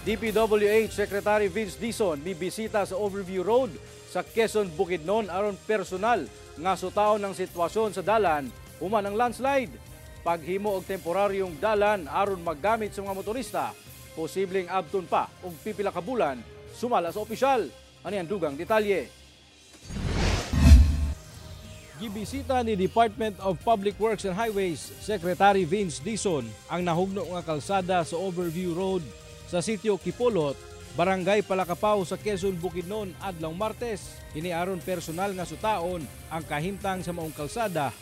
DPWH Secretary Vince Dizon mibisita sa Overview Road sa Quezon, Bukidnon aron personal nga sutaon ang sitwasyon sa dalan human ang landslide. Paghimo og temporaryong dalan aron maggamit sa mga motorista, posibleng abton pa og pipila ka bulan, sumala sa opisyal. Ani ang dugang detalye. Gibisita ni Department of Public Works and Highways Secretary Vince Dizon ang nahugno nga kalsada sa Overview Road sa sitio Kipulot, Barangay Palakapaw sa Quezon, Bukidnon adlaw Martes. Kini aron personal nga sutaon ang kahimtang sa maong kalsada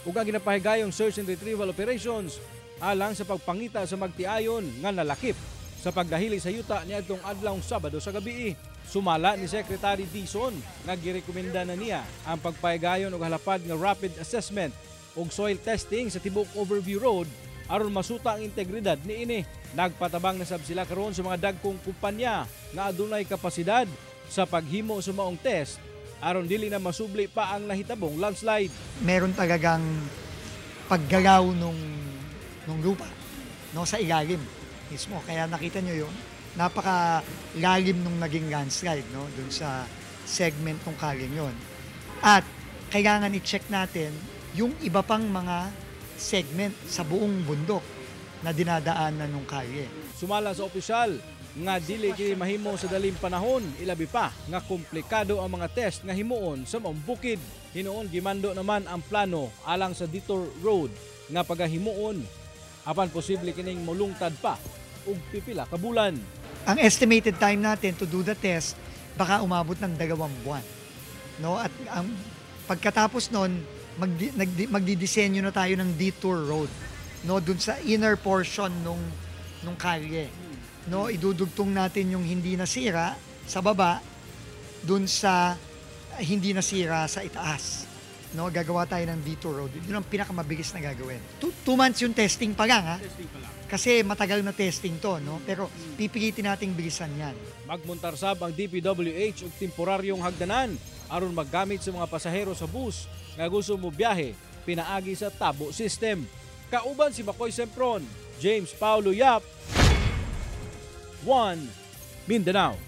ug ang ginapahigayong search and retrieval operations alang sa pagpangita sa magtiayon nga nalakip sa pagdahili sa yuta niadtong adlawng Sabado sa gabi. Sumala ni Secretary Dizon nga girekomenda na niya ang pagpahigayon og halapad nga rapid assessment ug soil testing sa tibuok Overview Road aron masuta ang integridad niini. Nagpatabang na sab sila karon sa mga dagkong kumpanya nga adunay kapasidad sa paghimo sa maong test aron dili na masubli pa ang nahitabong landslide. Meron talagang paggalaw nung lupa, no, sa ilalim mismo. Kaya nakita nyo yun, napaka lalim nung naging landslide, no, dun sa segment ng kalyeng yun. At kailangan i-check natin yung iba pang mga segment sa buong bundok na dinadaanan ng kalye. Sumala sa opisyal nga dili kini mahimo sa daling panahon, ilabi pa nga komplikado ang mga test nga himuon sa maong bukid. Hinuon gimando naman ang plano alang sa detour road nga pagahimuon apan posible kining molungtad pa og pipila ka bulan. Ang estimated time natin to do the test, baka umabot ng 2 buwan. No? At ang pagkatapos nun, magdidisenyo na tayo ng detour road, no, dun sa inner portion nung kalye. No, idudugtong natin yung hindi nasira sa baba dun sa hindi nasira sa itaas. No, gagawa tayo ng detour road. Yun ang pinakamabilis na gagawin. 2 months yung testing pa lang, ha. Testing pa lang. Kasi matagal na testing to, no? Pero pipilitin nating bilisan yan. Magmuntar sab ang DPWH og temporaryong hagdanan aron maggamit sa mga pasahero sa bus nga gusto mo biyahe pinaagi sa tabo system. Kauban si Makoy Sempron, James Paulo Yap, 1 Mindanao.